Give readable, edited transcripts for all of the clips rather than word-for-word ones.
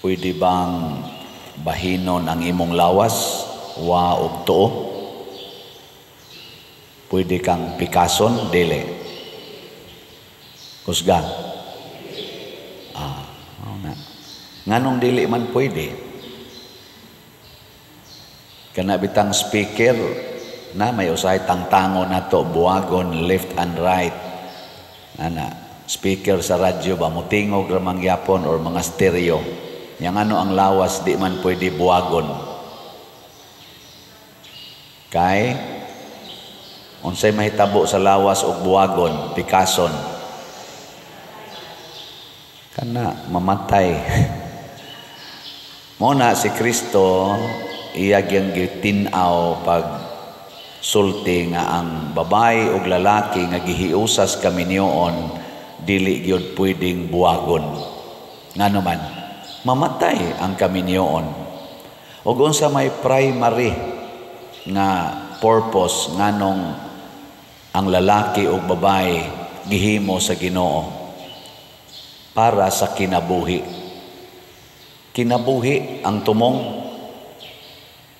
Pwede bang bahinon ang imong lawas wa og tuo? Pwede kang pikason? Dili. Kusga. Ah, mao na. Nganong dili man pwede? Kana bitang speaker na may usahay tangtangon nato, buwagon left and right. Ana, speaker sa radyo ba mutingog ra man gyapon or mga stereo. Yang ano ang lawas di man pwede buwagon? Kay unsay mahitabo sa lawas og buwagon, pikason? Kana mamatay. Mo na si Kristo iya gyang gitin-aw pag sulti nga ang babae ug lalaki nga gihiusas kaminyoon dili gyud pwedeng buwagon. Ngano man mamatay ang kaminyoon. Ug unsa may primary nga purpose nganong ang lalaki ug babae gihimo sa Ginoo? Para sa kinabuhi. Kinabuhi ang tumong.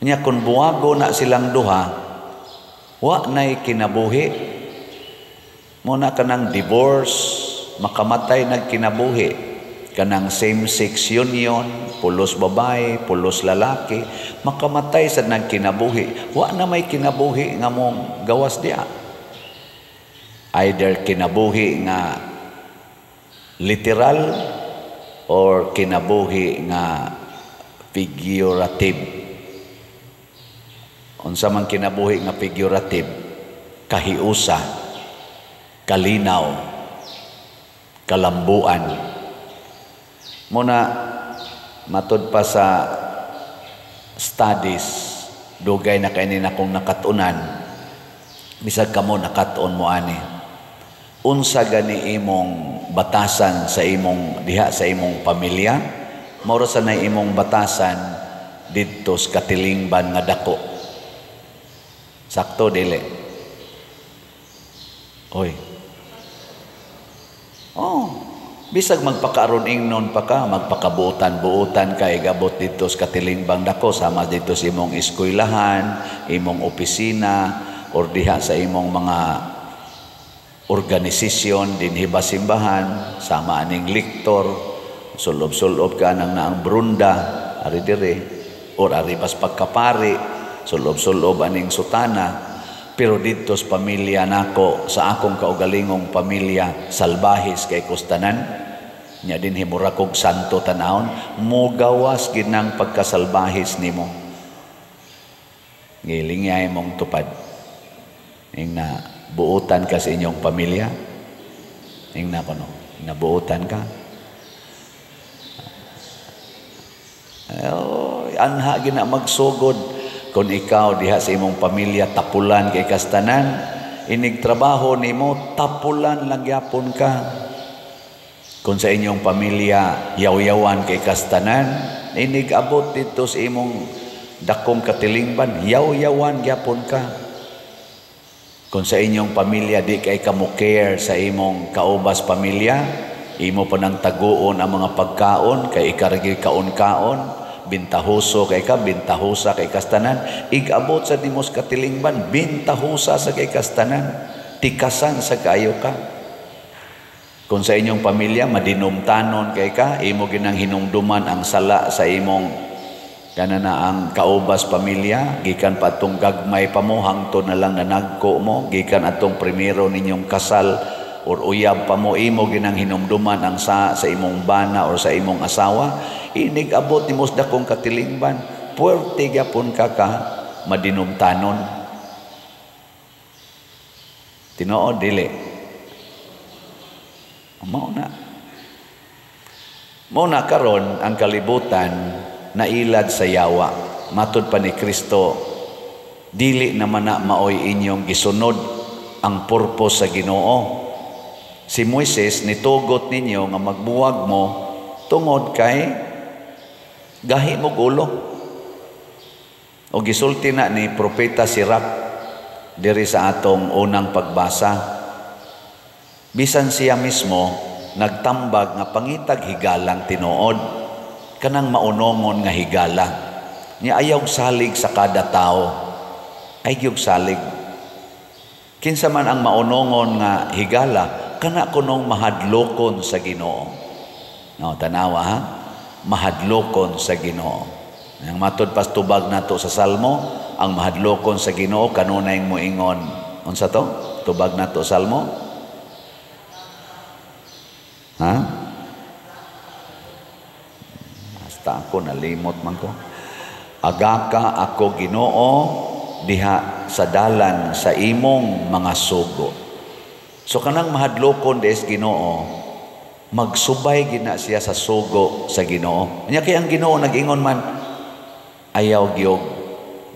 Nya kun buwago na silang duha, wa nay kinabuhi. Muna kanang divorce, makamatay nagkinabuhi. Kanang same-sex union, pulos babae, pulos lalaki, makamatay sa nagkinabuhi. Wa na may kinabuhi nga mong gawas diya. Either kinabuhi nga literal or kinabuhi nga figurative. Unsa man kinabuhi nga figurative? Kahiusa, kalinaw, kalambuan. Muna matud pa sa studies, dugay na kay ni akong nakatunan, bisag kamo nakatuon mo ani. Unsa gani imong batasan sa imong diha sa imong pamilya, mao ra sa nay imong batasan didto sa katilingban nga dako. Sakto dili? Oy. Oh, bisag magpakaaron ingnon pa ka, magpakabuotan-buotan ka, igabot dito sa katilingban dako, sama dito sa imong eskwelahan, imong opisina, or diha sa imong mga organisasyon dinhi ba simbahan, sama aning lektor, sulob-sulob ka nang naang brunda, ari dire, or ari pas pagkapari, sulob-sulob aning sutana. Pero dito sa pamilya nako, sa akong kaugalingong pamilya, salbahis kay kustanan, nya din himura kog santo tanawon, mugawas ginang pagkasalbahis nimo. Gilingay mong tupad. Ing na buutan ka sa inyong pamilya. Ing na kono, nabuutan ka. Oh, anha gina magsugod. Kung ikaw diha sa imong pamilya tapulan kay kastanan, inig trabaho nimo tapulan lang gyapon ka. Kung sa inyong pamilya yaw-yawan kay kastanan, inig abot dito sa imong dakong katilingban, yaw-yawan gyapon ka. Kung sa inyong pamilya di kay ka mo care sa imong kaubas pamilya, imo pa nang taguon ang mga pagkaon kay ikarigi kaon-kaon, bintahuso kay ka, bintahusa kay kastanan, igabot sa nimos katilingban, bintahusa sa kay kastanan, tikasan sa kayo ka. Kung sa inyong pamilya madinumtanon kay ka, imo ginang hinumduman ang sala sa imong kana na ang kaubas pamilya, gikan pa atong gagmay pa mo, hangtod na lang nanagko mo, gikan atong primero ninyong kasal or uyab pa mo, imo ginang hinumduman ang sa imong bana or sa imong asawa, inig abot nimo sa dakong katilingban, puwerte gyapon ka ka madinumtanon. Tinuod dili? Mao na. Mao na karon ang kalibutan nailad sa yawa. Matud pa ni Kristo, dili naman na maoy inyong gisunod ang purpose sa Ginoo. Si Moises nitugot ninyo nga magbuwag mo tungod kay gahi mo gulo. O gisulti na ni Propeta Sirach diri sa atong unang pagbasa. Bisan siya mismo nagtambag nga pangitag higalang tinuod. Kanang maunongon nga higala. Nya ayaw salig sa kada tao. Ay gyud salig. Kinsa man ang maunongon nga higala, kana kunong mahadlokon sa Ginoo. No, tanawa ha? Mahadlokon sa Ginoo. Ang matod pas tubag nato sa Salmo, ang mahadlokon sa Ginoo kanunay moingon. Unsa to? Tubag nato Salmo? Ha? Basta ako nalimot man ko. Agaka ako, Ginoo, diha sa dalan sa imong mga sugo. So kanang mahadlokon des Ginoo, magsubay gina siya sa sugo sa Ginoo. Nya kay ang Ginoo nag-ingon man, ayaw gyud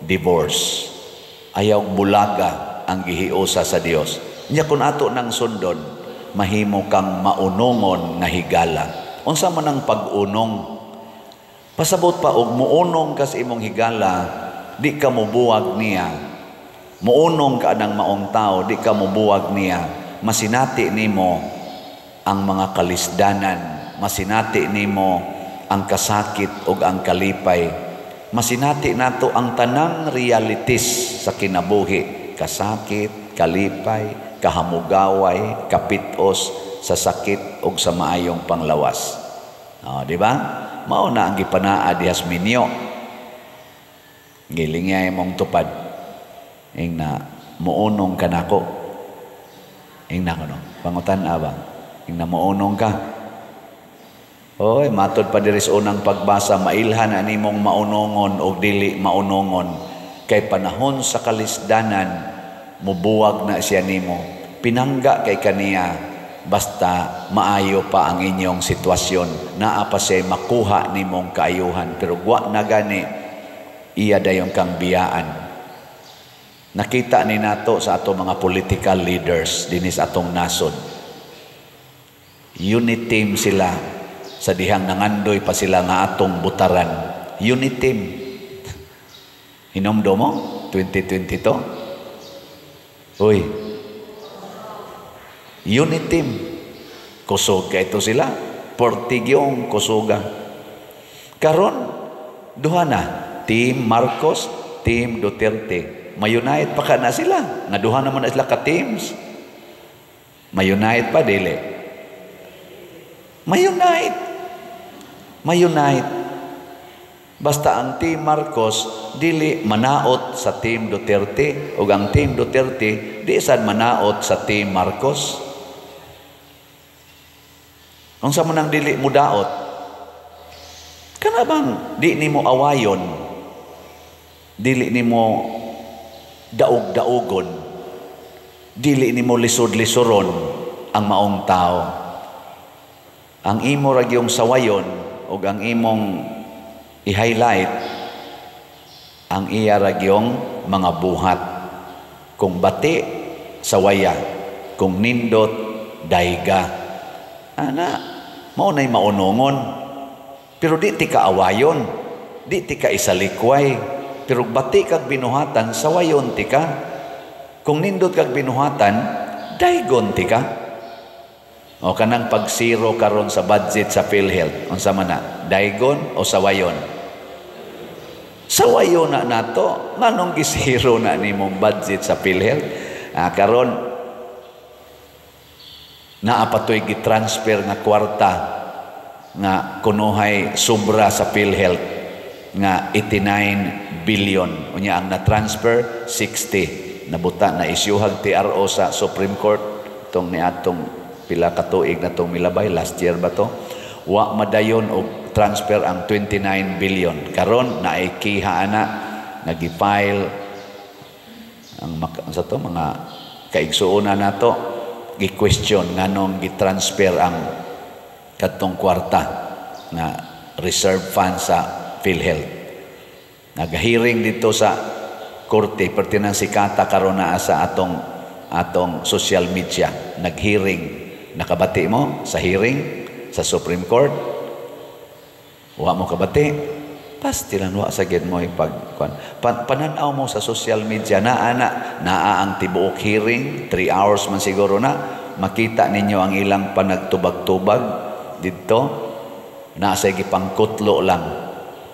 divorce. Ayaw bulaga ang gihiusa sa Dios. Nya kun ato nang sundon, mahimo kang maunongon nga higala. Unsa man ang pag-unong? Pasabot pa og muunong ka sa imong higala, di ka mobuwag niya. Muunong ka nang maong tao, di ka mobuwag niya. Masinati nimo ang mga kalisdanan, masinati nimo ang kasakit ug ang kalipay. Masinati nato ang tanang realities sa kinabuhi, kasakit, kalipay, kahamugaway, kapitos sa sakit ug sa maayong panglawas. Oh, di ba? Mao na ang gipanaa diha sa minyo. Gilingay mong tupad. Ing na muunong ka nako. Ing na kuno. Pangutan ba? Ing na muunong ka. Oy, matod pa diri sa unang pagbasa, mailhan ani mong maunongon og dili maunongon. Kay panahon sa kalisdanan, mubuwag na siya nimo. Pinangga kay kaniya, basta maayo pa ang inyong sitwasyon, naa pa siya makuha nimong kaayuhan, pero wa na gani, iya dayon kang biyaan. Nakita ni nato sa ato mga political leaders dinhi sa atong nasod. Unit team sila sa dihang nangandoy pa sila nga atong butaran. Unit team. Hinomdom mo 2022? Uy. Unit team. Kusog kay ito sila. Portigyong kusuga. Karon duha na. Team Marcos, Team Duterte. Mayunite pa ka na sila. Nga duha naman na sila ka teams. Mayunite pa, dili. Mayunite. Mayunite. Basta ang Team Marcos dili manaot sa Team Duterte o ang Team Duterte di sad manaot sa Team Marcos. Unsa man ang dili mudaot? Kana bang di nimo awayon? Dili nimo daog-daogon? Dili nimo lisod-lisoron ang maong tao? Ang imo ra gyung sawayon ug ang imong i-highlight ang iya ra gyung mga buhat. Kung bati, sawaya. Kung nindot, dayga. Ana, mao na'y maunongon. Pero di ti ka awayon, di ti ka isalikway. Pero bati kag binuhatan, sawayon ti ka. Kung nindot kag binuhatan, daygon ti ka. O kanang pagsiro karon sa budget sa PhilHealth, unsa man na, daygon o sawayon? Sawayon na nato, nganong gisiro na nimong budget sa PhilHealth? Karon naa pa to'y gitransfer nga kwarta nga kunuhay sobra sa PhilHealth nga 89 billion. Unya ang na-transfer 60. Nabuta na isyuhag TRO sa Supreme Court tong niadtong pila ka tuig na tong milabay, last year ba to? Wa madayon og transfer ang 29 billion. Karon naay kiha ana, nagi-file ang sa to mga kaigsuonan nato, gi-question nganong gi-transfer ang kadtong kwarta nga reserve fund sa PhilHealth. Nagahearing dito sa korte, pertinang sikata karon naa sa atong social media. Nag-hearing. Nakabati mo sa hearing sa Supreme Court? Wa mo kabati? Pastilan wa sa gid mo ipag kuan. Panan-aw mo sa social media naa na naa ang tibuok hearing, 3 hours man siguro na makita ninyo ang ilang panagtubag-tubag didto. Naa say gipangkutlo lang.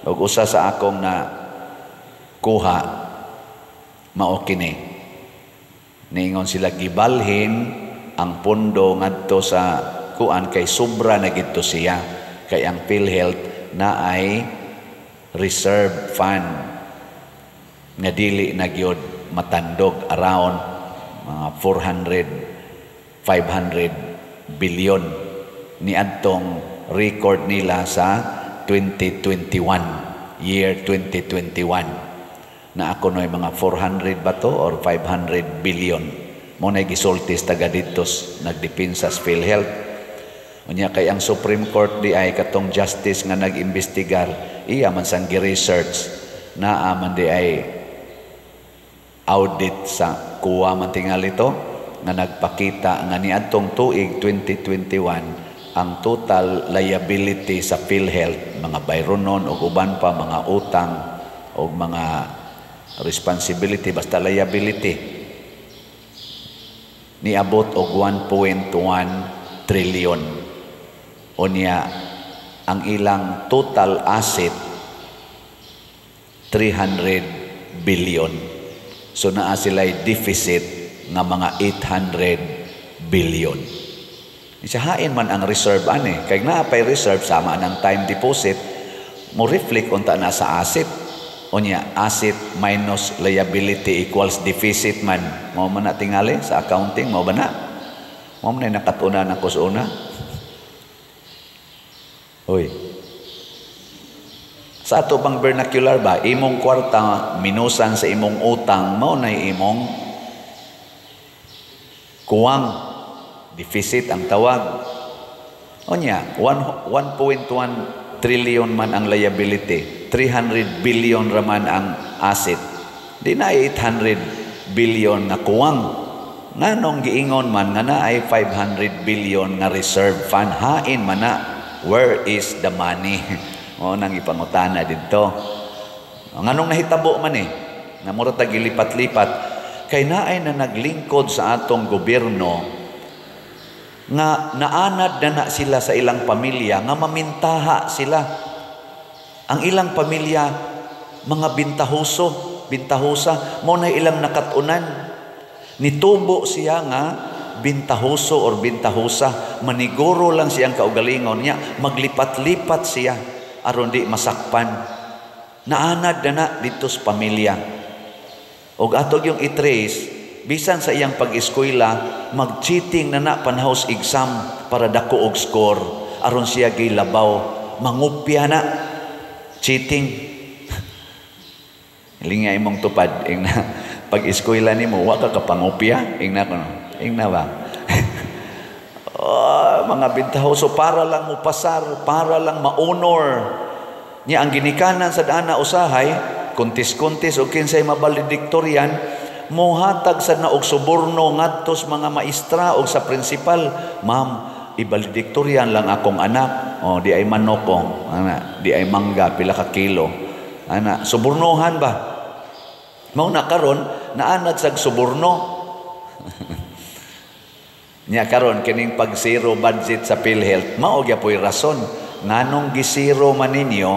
Ug usa sa akong na kuha mao kini. Niingon sila, gibalhin ang pondo ngadto sa kuan kay sobra na gidto siya, kay ang PhilHealth na ay reserve fund nga dili na gyud matandog, around mga 400 500 billion niadtong record nila sa 2021, year 2021, na ako noy mga 400 ba to or 500 billion. Mao na gisulti sa taga didto nagdepensa sa PhilHealth. Unya kay ang Supreme Court di ay katong justice nga nag-imbestigar, iya man sang gi-research, naa man di ay audit sa kuha man tingali to nga nagpakita nga niadtong tuig 2021, ang total liability sa PhilHealth, mga bayronon ug uban pa, mga utang o mga responsibility, basta liability, niabot og 1.1 trillion. Unya ang ilang total asset 300 billion, so naa sila'y deficit nga mga 800 billion. Isahain man ang reserve ani, kay naa pay reserve sama ng time deposit, mo reflect unta na sa asset. Unya asset minus liability equals deficit man. Mao man na tingali sa accounting, mao ba na? Mao man na nakatunan ako sa una. Hoy. Sa ato bang vernacular ba, imong kwarta minusan sa imong utang, mao na imong kuwang, deficit ang tawag. Unya, 1.1 trillion man ang liability, 300 billion raman ang asset. Di na 800 billion nga kuwang. Nganong giingon man nga naay 500 billion nga reserve fund, hain man na? Where is the money? O nang ipangutana didto. Nganong nahitabo man eh? Nga mura tag gilipat-lipat kay naay na naglingkod sa atong gobyerno nga naanad na na sila sa ilang pamilya nga mamintaha sila. Ang ilang pamilya mga bintahuso, bintahusa, mao na ilang nakatunan. Nitubo siya nga bintahuso or bintahusa, maniguro lang siyang kaugalingon niya, maglipat-lipat siya aron di masakpan. Naanad na na dito sa pamilya. Og ato yung i-trace, bisan sa iyang pag-eskwela, mag-cheating na na panahos exam para dako og score aron siya gilabaw, mangupya na, cheating. Linga imong tupad, ingna pag-eskwela nimo wa ka kapangupya, ingna kuno, ingna ba? Oh, mga bintahoso, para lang mo pasar, para lang ma-honor. Nya ang ginikanan sa dana usahay, kuntis-kuntis o kinsay mabalediktoryan, mohatag sa na og suborno ngadto sa mga maestra o sa principal. "Ma'am, ibalediktoryan lang akong anak. Oh, di ay manok ko. Ana, di ay mangga, pila ka kilo." Ana, subornohan ba? Mao na karon naanad sa suborno. Nya karon kining pag zero budget sa PhilHealth, mao gyapoy rason nganong gisiro man ninyo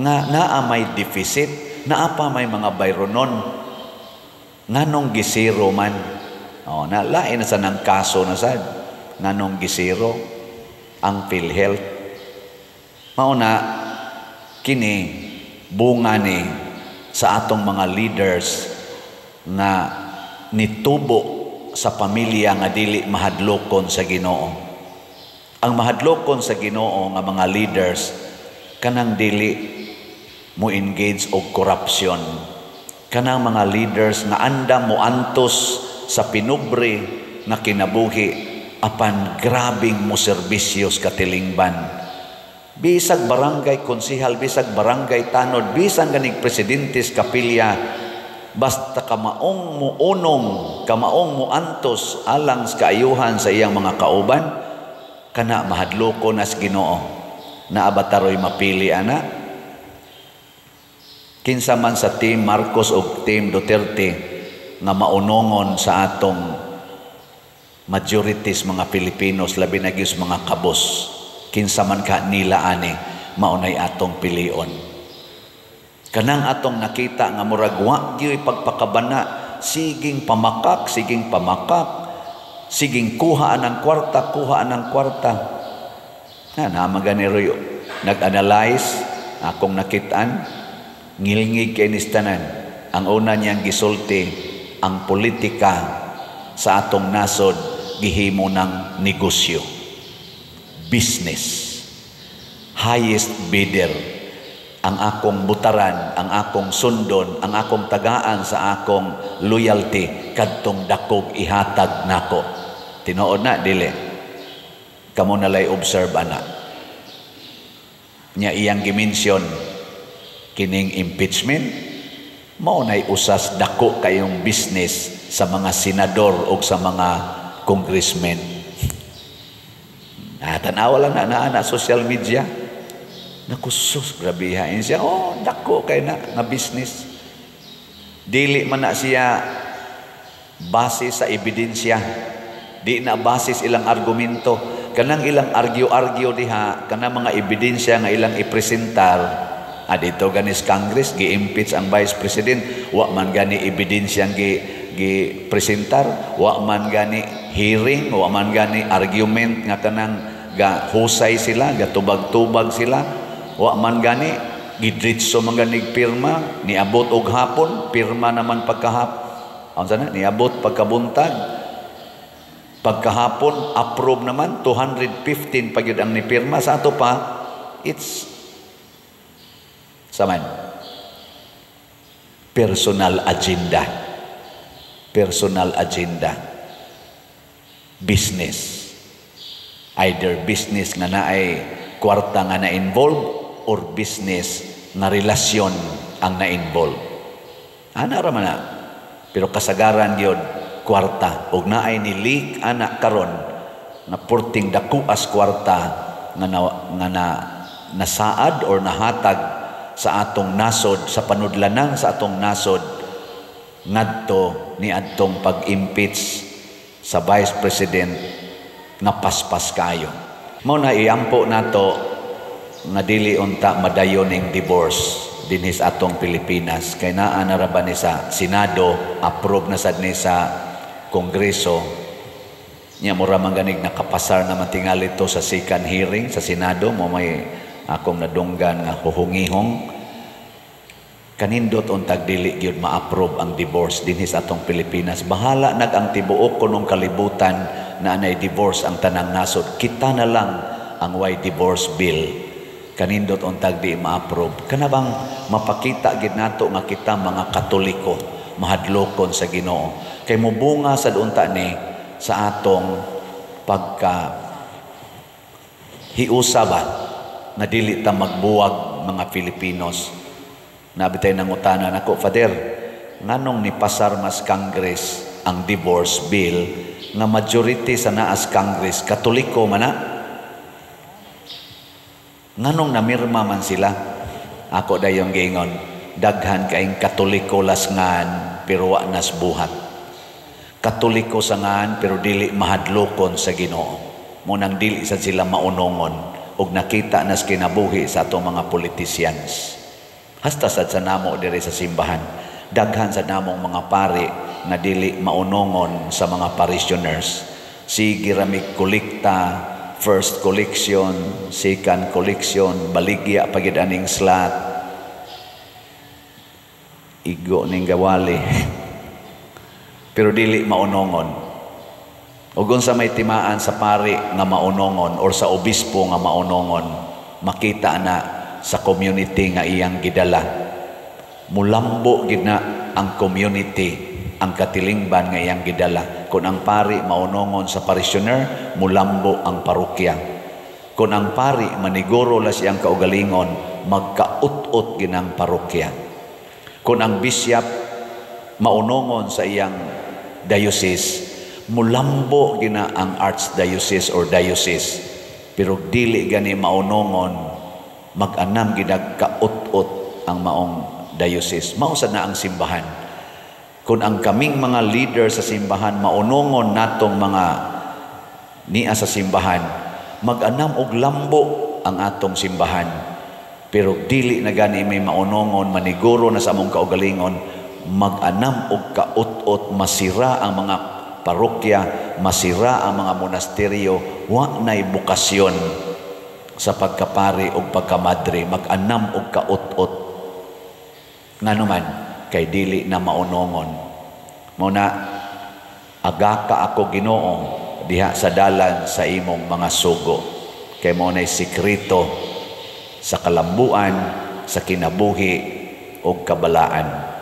nga naa may deficit, naa pa may mga bayronon, nganong gisiro man? Oh, na lain na sa nang kaso na sad nganong gisiro ang PhilHealth. Mao na kini bunga ni sa atong mga leaders nga nitubo sa pamilya nga dili mahadlokon sa Ginoo. Ang mahadlokon sa Ginoo nga mga leaders, kanang dili mo engage og corruption. Kanang mga leaders nga andam mo antos sa pinubre nga kinabuhi apan grabing mo serbisyo sa katilingban. Bisag barangay konsihal, bisag barangay tanod, bisan ganig presidente sa kapilya, basta kamaong muunong, kamaong muantos alang sa kaayuhan sa iyang mga kauban, kana mahadloko nas Ginoo. Naa ba taroy mapili ana? Kinsa man sa team Marcos o team Duterte nga maunongon sa atong majorities mga Pilipinos, labi na gyud mga kabos. Kinsa man ka nila ani, maunay atong pilion. Kanang atong nakita nga murag wa gyud pagpakabana, siging pamakak, siging pamakak, siging kuha ang kwarta, kuha ang kwarta. Na naman gani roy nag-analyze akong nakitaan, ngilngig kay tanan. Ang una niyang gisulti, ang politika sa atong nasod gihimo ng negosyo. Business. Highest bidder. Ang akong butaran, ang akong sundon, ang akong tagaan sa akong loyalty kadtong dakog ihatag nako. Tinuod na dili? Kamo nalay observe ana. Nya iyang gi-mention kining impeachment mao nay usas dako kayong business sa mga senador o sa mga congressmen. Ah, tanawa lang na na, na social media. Naku sus, grabe hain siya. Oh, dako kay na nga business. Dili man na siya base sa ebidensya. Di na base sa ilang argumento. Kanang ilang argue-argue diha, kanang mga ebidensya nga ilang ipresentar, ah, dito ganis Congress, gi-impeach ang Vice President, wa man gani ebidensya gi presentar, wa man gani hearing, wa man gani argument nga kanang ga husay sila, ga tubag-tubag sila, wa man gani gidritso man gani pirma, niabot og hapon, pirma naman pagkahap. Unsa na niabot pagkabuntag, pagkahapon approve naman, 215 pa gyud ang nipirma sa ato pa. It's saman personal agenda, personal agenda, business, either business nga naay kwarta nga na-involve or business nga relasyon ang na-involve. Ana ra man na, pero kasagaran gyud kwarta. Ug naay ni leak ana karon nga purting dakuas kwarta nga na nasaad or nahatag sa atong nasod, sa panudlanan sa atong nasod ngadto ni adtong pag-impeach sa Vice President nga paspas kayo. Mao na iampo nato nga dili unta madayon ning divorce dinhi sa atong Pilipinas kay naa na ra ba ni sa Senado, approve na sad ni sa Kongreso. Nya mura man ganig nakapasar na tingali to sa second hearing sa Senado. Mo may akong nadunggan nga huhungihong. Kanindot untag dili gyud ma-approve ang divorce dinhi sa atong Pilipinas. Bahala nag ang tibuok kunong kalibutan na anay divorce ang tanang nasod. Kita na lang ang way divorce bill. Kanindot untag di ma-approve. Kana bang mapakita gid nato nga kita mga Katoliko mahadlokon sa Ginoo. Kay mubunga sad unta ni sa atong pagka hiusa ba nga dili ta magbuwag mga Filipinos. Nabi tayo nangutana nako, "Father, nganong ni pasar mas Congress ang divorce bill nga majority sa naas Congress Katoliko man na? Nganong namirma man sila?" Ako dayong giingon, daghan kaing Katoliko lasngan pero wa nas buhat. Katoliko sa ngan pero dili mahadlokon sa Ginoo. Munang dili sad sila maunongon ug nakita nas kinabuhi sa atong mga politicians. Hasta sad sa namo diri sa simbahan, daghan sa namong mga pari nga dili maunongon sa mga parishioners. Sige ramig kolekta, first collection, second collection, baligya pagid aning slot. Igo ning gawali. Pero dili maunongon. Ug unsa may timaan sa pari nga maunongon or sa obispo nga maunongon, makita na sa community nga iyang gidala. Mulambo gid na ang community, ang katilingban nga iyang gidala. Kung ang pari maunongon sa parishioner, mulambo ang parokya. Kung ang pari maniguro la siyang kaugalingon, magkaut-ut ginang parokya. Kung ang bishop maunongon sa iyang diocese, mulambo gina ang archdiocese or diocese. Pero dili gani maunongon, mag-anam ginag kaut-ut ang maong diocese. Mao sad na ang simbahan. Kung ang kaming mga leader sa simbahan maunongon natong mga niya sa simbahan, Mag-anam og lambo ang atong simbahan. Pero dili na gani may maunongon, maniguro na sa among kaugalingon, mag-anam og kaut-ot, masira ang mga parokya, masira ang mga monasteryo, wa na'y bokasyon sa pagkapari o pagkamadre, mag-anam og kaut-ot. Ngano man, kay dili na maunongon. Mao na, agaka ako, Ginoo, diha sa dalan sa imong mga sugo. Kay mao na'y sekreto sa kalambuan, sa kinabuhi o kabalaan.